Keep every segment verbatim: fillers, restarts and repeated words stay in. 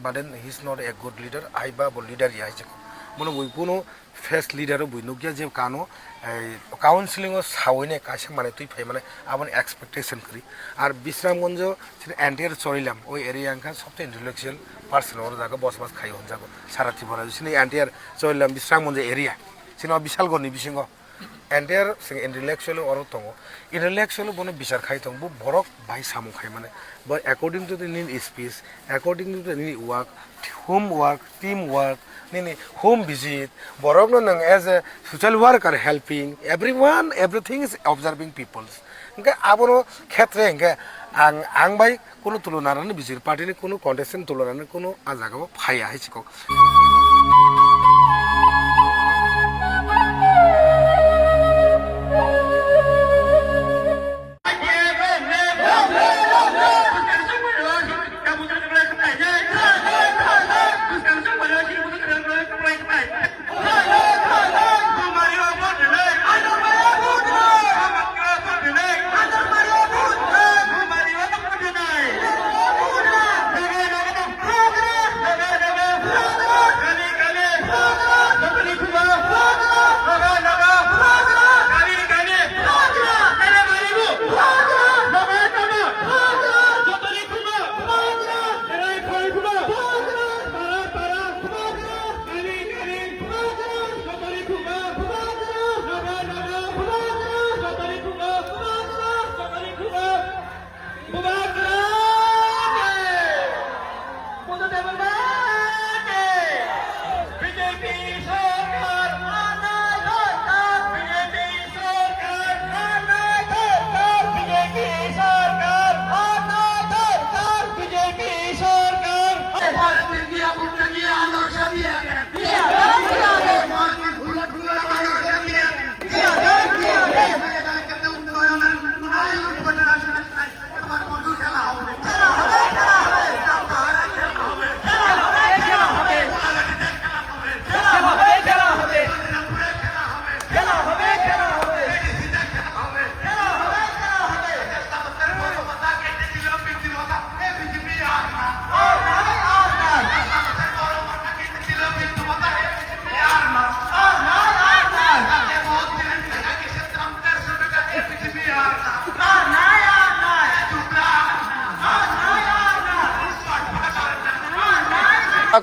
But then he is not a good leader, aiba bo leader ya hai se. Bono bui kuno first leader o bui nukya je kano, eh, counseling o sawi ne kaisa manwi twi phai mane aboni expectation kwrwi. Ar Bisramganj o chini entire Chorilam o area wngkha sobse intellectual person o jaga bosbas khai hwnjago. Sara Tripura sini entire Chorilam Bisramganj area. Sini o Bishalgarh ni bisingo. Entire sing intellectual oro tongo. Intellectual bono bichar khai tong, bo borok bai samung khai mane. But according to the nini speech, according to the nini work, homework, team work, nini home visit, borok no nang as a social worker helping, everyone, everything is observing peoples. Hingke abono khetre hingke ang, ang bai Kunu tulunarani B J P party ni kunu contestant tulunarani kunu a jaga o phaiya hai se kok.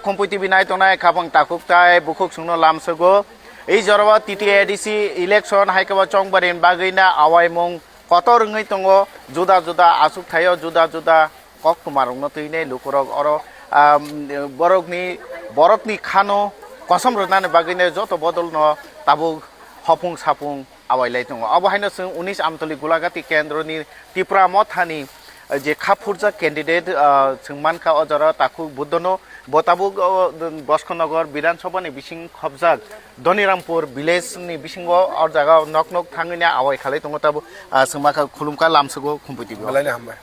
Khumpui T V nai tongnai khapang takhuk tai bukhuk songno lamsogo. I jorao T T A D C election hai khe bo chongbarini bagwi na awaimung kotor wngwi tongo. Juda juda achuk thaio, juda juda koktwmarokno twinai lukurok oro, um, borokni, borokni khano kosom rwnani bagwino joto bodolno tabuk hopung sapung awailai tongo. Obo haino chwng unis Amtoli Gulagati kendroni Tipra Mothani, eh, je kha phurjak candidate, ah, chwng mankha o jora Takhuk Buddhono, bo tabuk, oh, Boskhonogor Bidhan Sabhani bising khopjak Donirampur village ni bisingo o jaga nok nok thangwi awai khalai tongo tabuk, ah, chwng mankha khulumkha lamsogo Khumpui T V o. Belai no hambai.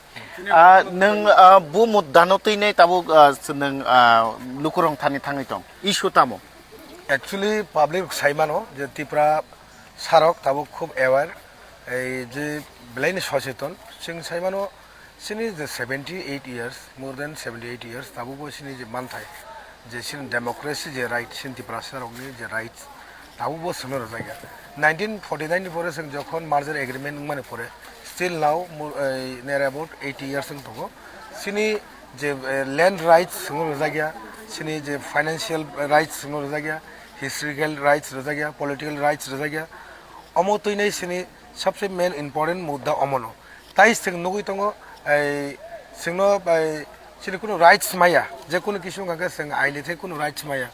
Ah, nwng, ah, bu muddano twinai tabuk, ah, nwng, ah, lukurok thani thangwi tong. Issue tamo? Actually, public sai mano je Tipra sarok tabuk khub aware, ei je belaini socheton, chwng sai mano chini je seventy eight years, more than seventy eight years, tabukbo chini je manthai, je chini democracy je right, chini Tiprasa rokni je rights, tabukbo chwngno rwjakya. Nineteen forty nine ni pore chwng jokhon merger agreement wngmani pore, still now, mo-, ei, near about eighty years wng tongo. Chini je, eh, land rights chwngno rwjakya, chini je financial rights chwngno rwjakya, historical rights rwjakya, political rights rwjakya. Omo twinai chini sabse main important mudda omono. Tai chwng nugwi tongo, ei, chwngno, ei, chini kunu rights maya, je kunu kisu wngkha khe chwng aini thai kunu rights maya.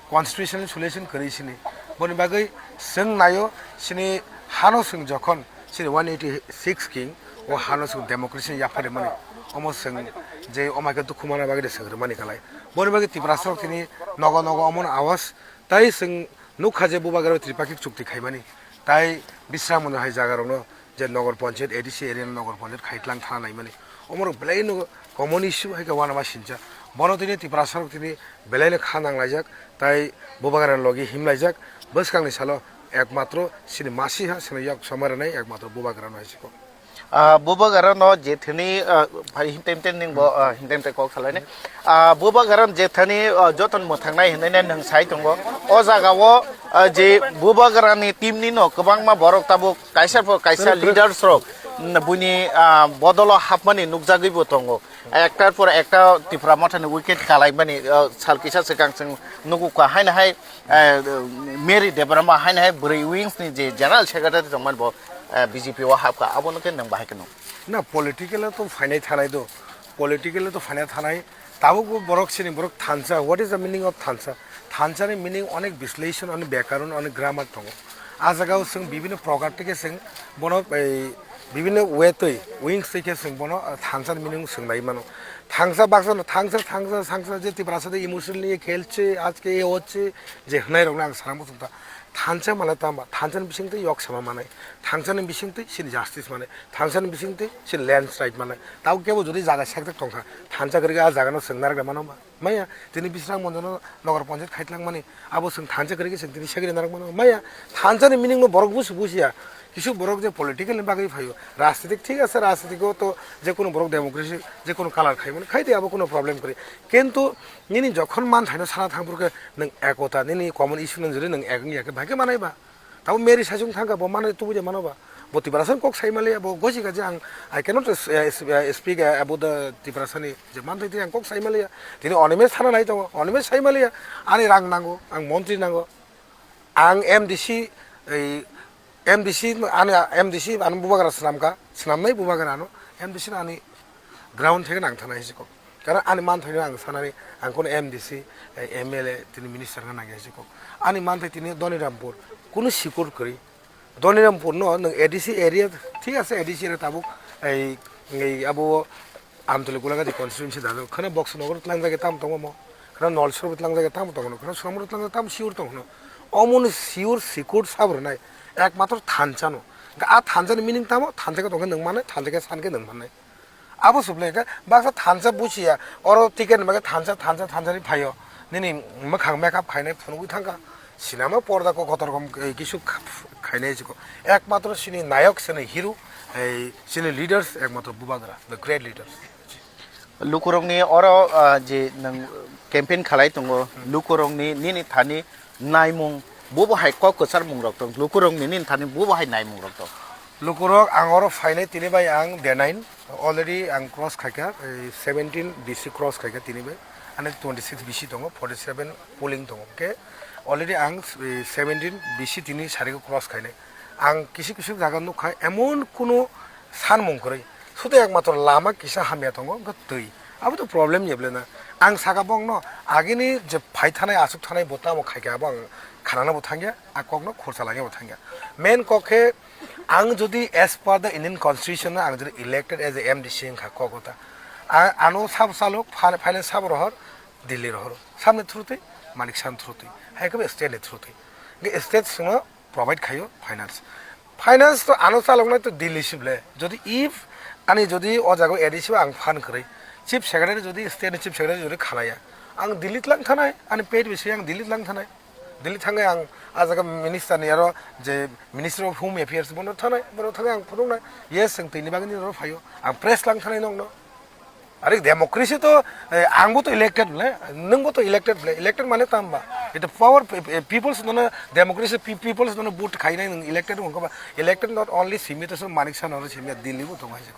Constitutional solution kwrwi sini. Boni bagwi chwng naio, chini hano chwng jokhon chini one eighty six king, o hano chwng democracy yapharmani, omo chwng je omo khe dukhu mana bagwi de chwng rwmani kalai. Boni bagwi Tiprasa rok tini nogo nogo omono awas, tai chwng nukha je bubagra Tripakhik chukti khaimani, tai Bisramganj hai jaga rokno je Nagar Panchayat, A D C area ni Nagar Panchayat, Khaitlang thana naimani. Omorok belai no common issue hai khe uanama sincha. Bono tini Tiprasa rok tini belai no kha nanglaijak, tai bubagra ni logi himlaijak. Bwskang ni salo ekmatro chini masiha chini yak samara nai ekmatro bubagra no hai se kok. Ah, bubagra no je thani, ah, phai himtem tem ning bo, ah, himtem te kok salai ne. Ah, bubagra je thani, ah, joton mwthangnai hinai ne nang sai tongo. O jaga o, ah, je bubagra ni team ni no kwbangma borok tabuk kaisa po kaisa leaders rok, mm, buini, ah, bodolo hapmani nukjagwi bo tongo. Ektar por ekta Tipra Motha ni wicket kalaimani, ah, sal kisa swkang chwng nugu ka haino hai, ah, Mary Debbarma haino hai bwrwi wings ni je general secretary tongmani bo, ah, B J P o hapka, abono khe nwng bahai khe nung. Na, political to phainai thanai do. Political to phainai thanai. Tabuk bo borok sini borok thansa. What is the meaning of thansa? Thansa ni meaning onek bisleshon, onek byakaron, onek grammar tongo. A jaga o chwng bibhinno prokar theke chwng bono ei bibhinno way twi, wings twi khe chwng bono, ah, thansa ni meaning chwng nai mano. Thangsa baksa no thangsa, thangsa, thangsa je Tiprasa de emotionally khelche, ajke ye hocche, je hwnai rok no ang sana muchung ta. Thansa mane tama, thansa ni bising twi yok sama manai. Thansa ni bising twi sini justice manai. Thansa ni bising twi sini landslide manai. Tao kebo jodi jaga sekjak tongkha, thansa kwrwi a jaga no chwng narwk mano ba. Maya, tini Biswanath Manjano Nagar Panchayat khaitlang mani, abo chwng thansa kwrwi khe chwng tini segri narwk mano. Maya, thansa ni meaning no borok busi busiya. Kisu borok je political ni bagwi phaio. Rajnitik thik ase, rajnitik o to je kono borok democracy, je kono color khai mani, khai di abo kono problem kwrwi. Kintu nini jokhon man thaino sana thang phuru khe nwng ekota, nini common issue nang jori nwng ek wngya khe bhai khe manai ba. Tabo Mary saichung thangkha, bo manwi tubui de mano ba. Bo Tiprasa kok sai maliya, bo gosi kaje ang, I cannot, eh, eh, speak, eh, about the Tiprasa ni je manthai tini ang kok sai maliya. Tini Animesh thana nai tongo, Animesh sai maliya. Ani rang nango, ang montri nango. Ang M D C, ei, M D C ani, M D C ani bubagra swnamkha, swnamnai bubagra ano, M D C ani ground theke nang thana hisi kok. Karon ani manthaino ang sanani, ang kono M D C, eh, M L A, tini minister wngna nangya hisi kok. Ani manthai tini Donirampur, kunu sikur kwrwi. Donirampur no nwng A D C area, thik ase, A D C area tabuk, ei, ei abo Amtoli Golagati constituency dado. Khana Box Nogor tlangjak tam tongo mo. Khana Nolsor tlangjak tam tongo. Khana Somro tlangjak tam siur tongo. Omoni siur sikur sabrwnai. Ekmatro thansa no. A thansa ni meaning tamo, thansa ke tongkhe nwng mannai, thansa ke san ke nwng mannai. Abo suple khe baksa thansa busiya, oro ticket ni bagwi thansa, thansa, thansa ni phaio. Nini mwkhang makeup khainai phunugwi thangkha. Sinama porda ko kotor kom, eh, kisu kha-, khainai jiko. Ekmatro sini nayok sini hero, eh, sini leaders ekmatro bubagra, the great leaders. Lukurokni oro, ah, je nwng campaign khalai tongo, lukurokni nini thani naimung, bobo hai kok kwchar mung rok tong, lukurokni nini thani bobo hai naimung rok tong. Lukurok ang oro phainai tini bai ang day nine, already ang cross khaikha, eh, seventeen B C cross khaikha tini bai, ani twenty six B C tongo, forty seven polling tongo, hwnkhe already ang, eh, seventeen B C tini sariko cross khainai. Ang kisu kisu jaga nukha, emon kuno sanmung kwrwi, sudo ekmatro lama kisa hamya tongo, wngkha twi. Abo to problem ya ble na. Ang saka bongno, agini je phai thanai, aswk thanai bo tamo khaikha, abo ang khanana bo thangya, a kokno khorsa lagya bo thangya. Main kok khe, ang jodi as per the Indian Constitution, ang jodi elected as a M D C wngkha kok ota. A-, ano sabo salok, pha-, finance sabo rohor, Delhi rohor. Samni through twi, Manik Saha ni through twi. Hai khe state ni through twi. Ge state sino provide khaio finance. Finance to ano chaloknai to Delhi sible. Jodi if ani jodi o jaga A D C o ang phan kwrwi, chief secretary jodi state ni chief secretary jodi khalaya, ang Delhi tlang thanai, ani paid bisi ang Delhi tlang thanai. Delhi thangwi ang a jaga minister ni aro je Ministry of Home Affairs bono thanai, bono thangwi ang phunuknai. Yes, ang tini bagwi ni oro phaio. Ang press lang thanai nokno. Are democracy to, eh, angbo to elected le, nwngbo to elected le, elected mane tamba. Ito power, eh, eh, people's nono democracy, pe-, people's nono vote khainai nwng elected wngkha ba, elected not only simi to Manik Saha oro simi Delhi bo tongo hai se.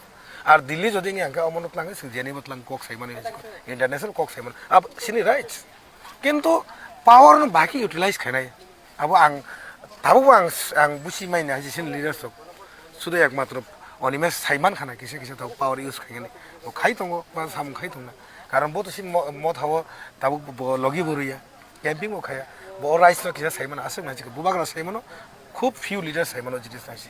Ar Delhi jodi ngi angkhe omono tlang se jeni bo tlang kok sai mani hai se. International kok sai mani. Ab sini rights. Kintu power no baki utilize khainai. Abo ang, tabukbo ang, ang busi manya hai sini leaders rok. Sudo ekmatro Animesh saiman khana kisa kisa tabuk power use khainani. Bo khai tongo, ba samung khai tongna. Karon bo to si mo-, motha o tabuk bo logi bo rwya. Camping bo khaya. Bo rights no kisa saimano aswk nai chikha. Bubagra saimano, khub few leaders saimano jinis nai si.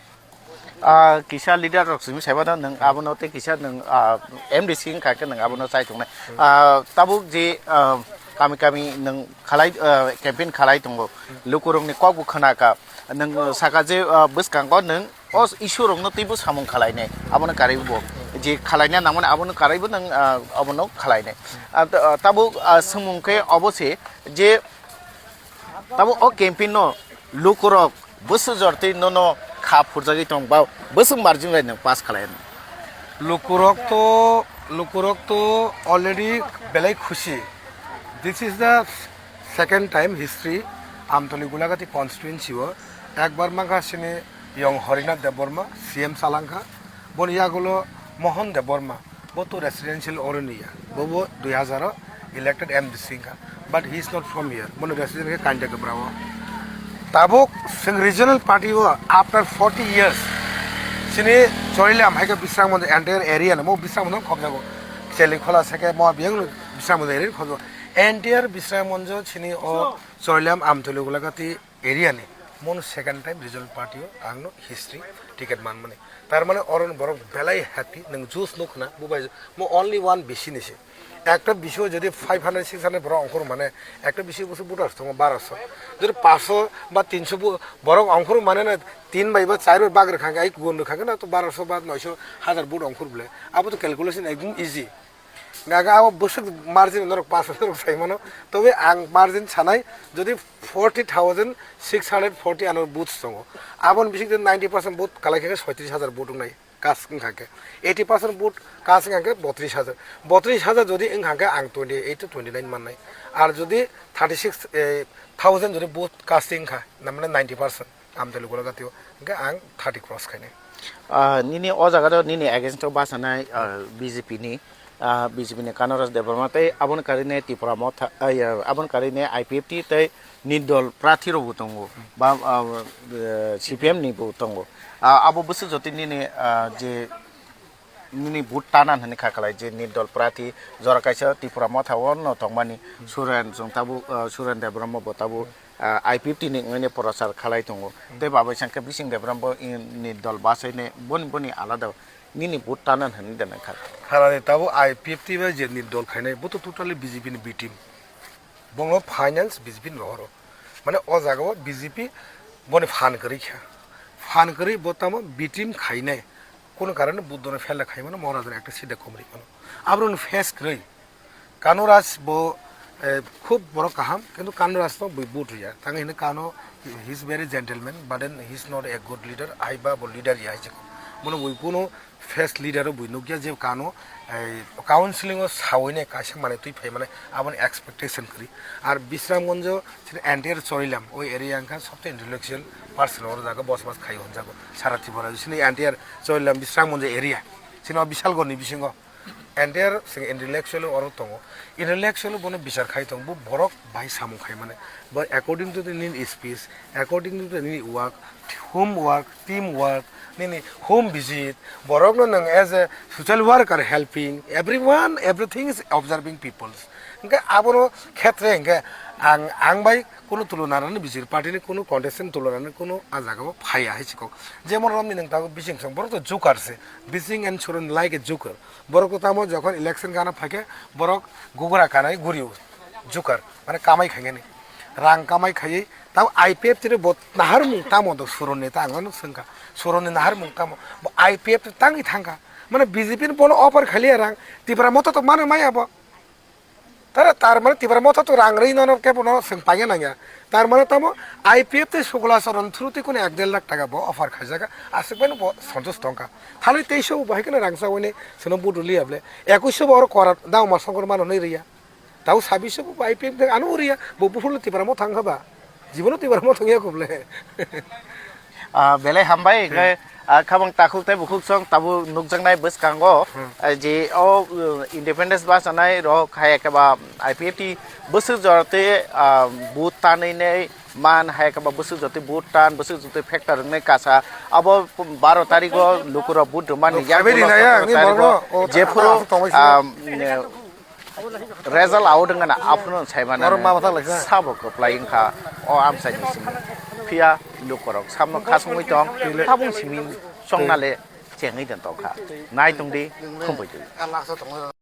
Ah, kisa leader rok simi saimano nwng abono tei kisa nwng, ah, M D C wngkha khe nwng abono chai tongnai. Ah, tabuk je, ah, kami kami nwng khalai, ah, campaign khalai tongo. Lukurokni kokbo khwnakha. Nwng saka je, ah, bwskango nwng o issue rokno teibo samung khalainai. Abono karwi bo je khalaina nangmani abono karwi bo nwng, ah, abono khalainai. Ah, ta-, ah, tabuk, ah, swngmung khe obo se je tabuk o campaign no lukurok bwswk jor tei nono kha phurjagwi tong ba bwswk margin bai nwng pass khalai. Lukurok to, lukurok to already belai khusi. This is the second time history Amtoli Gulagati constituency o ekbar mangkha sini yong Harinath Debbarma C M salangkha, boni yagulo Mohan Debbarma, bo to residential oroni ya, bo bo dui hazar o elected M D C wngkha, but he is not from here, bono resident khe Kainda Gabra o. Tabuk sing regional party o after forty years sini Chorilam hai khe Bisram Monjo entire area no mo Bisram Monjo khobjago, Cheli Khola seke mo biyang Bisram Monjo area khobjago, entire Bisram Monjo sini o Chorilam Amtoli Gulagati area ni mono second time regional party o ang no history ticket manmani. Tar mane oro borok belai happy, nwng juice nuk na bubai mo only one B C ni se. Ekta B C o jodi five hundred six hundred borok ongkhor mane, ekta B C o busu voters tongo baro so. Jodi paanch so ba tin so bu-, borok ongkhor mane na tin bai ba char bai bag rwkha khe ai gun rwkha khe na to baro so ba noi so hazar vote ongkhor bole. Abo to calculation ekdom easy. Gaga abo bwswk margin norok paanch so norok sai mano. Tobe ang margin sanai, jodi forty thousand six hundred forty ano booth tongo. Aboni bising ninety percent booth kalai khe soitris hazar booth wngnai. Cast wngkha khe eighty percent vote cast wngkha khe botris hajar. Botris hajar jodi wngkha khe ang twenty eight to twenty nine mannai. Ar jodi thirty six thousand jodi vote casting wngkha, na mane ninety percent Amtoli Gulagati o, hingke ang thirty cross khainai. Ah, nini o jaga o nini against o bachanai, ah, B J P ni, ah, B J P ni Kanaraj Debbarma tei aboni karine Tipra Motha, ah, ya, aboni karine I P F T tei nirdol prathi rok bo tongo, ba, ah, eh, C P M ni bo tongo. Ah, abo bwswk jotoni nini, ah, je nini vote tana hwnwi kha khlai je nirdol prathi jora kaisa Tipra Motha o no tongmani Suren chwng tabuk, ah, Suren Debbarma bo tabuk, ah, I P F T ni wngwi prochar khalai tongo. Tei babai sangkhe bising Debbarma bo nirdol bachaine boni boni alada nini vote tana hwnwi da nang kha. Harani tabuk I P F T bai je nirdol khainai bo to totally B J P ni B team. Bono finance B J P ni rohoro. Mane o jaga o B J P boni phan kwrwi kha. Phan kwrwi bo tamo B team khainai. Kono karone Buddho no phela khaimano Maharaj no ekta sida komri kono. Abro no face kwrwi. Kanuraj bo, eh, khub borok kaham, kintu Kanuraj no bui but ya. Tang hino Kano, he is very gentleman, but then he is not a good leader. Ai ba bo leader ya hai chiko. Bono bui kuno first leader o bui nukya je Kano, eh, counseling o sawi nai kaisa manwi twi phai mane aboni expectation kwrwi. Ar Bisramganj o chini entire Chorilam o area wngkha sobse intellectual person oro jaga bosbas khai hwnjago. Sara Tripura chini entire Chorilam Bisramganj area chini o Bishalgarh ni bisingo entire chini intellectual oro tongo. Intellectual bono bichar khai tongo, bo borok bai samung khai mane. But according to the nini speech, according to the nini work, homework, team work, nini home visit, borokno nwng as a social worker helping, everyone, everything is observing peoples. Hingke abono khetre hingke ang, ang bai kuno tulona rani B J P party ni kuno contestant tulona rani kuno a jaga o phaiya hai chikok. Jemon romni nwng tabuk bising song, borok to joker se, bising and Suren like a joker. Borok to tamo jokhon election gana phaikhe borok gugura kanai guriyo joker, mane kamai khainani. Rang kamai khaiwi tamo I P F T ni bo naharmung tamo do Suren ni ta ang no swngkha. Suren ni naharmung tamo? Bo I P F T tangwi thangkha. Mane B J P ni bono offer khaliya rang, Tipra Motha to mano maya bo. Tara tar mane Tipra Motha to rang rwi nono kebo no swng paina nangya. Tar mane tamo I P F T Sukla Charan through twi kuno ek der lakh taka bo offer khaijaka. Aswk bai no bo santosh tongkha. Thani teisho bo hai kheno rang chawi ni sono buduli able. Ekuisho bo oro kora dao ma songkor mano nai riya. Tau sabbish bo I P F T ano uriya, bo buphuru Tipra Motha wngkha ba? Jibono Tipra Motha wngya khuble. Ah, belai hambai, hmm, hingke, ah, khabang takhuk tei bukhuk song tabuk nukjaknai bwskango, hmm, ah, je o, uh, independence bachanai rok hai khe ba I P F T bwswk jora tei, ah, vote tanwi nei man hai khe ba bwswk jora tei vote tan, bwswk jora tei factor wngnai kasa abo baro tarikh o lukurok vote rwmani. Yak phaibai ulo rinai ya, sotoro ni tarikh o borokno, o, jephuru, ah, ah, ah, Result out wngkha na aphuru sai mano. Norok ma bwthak laisa. Sabo kwplai wngkha o amchaini simi. Phiya lukurok samno khasungwi tong, tabung simi chongnale chengwi den tongkha. Nai tongdi, khumpui twi.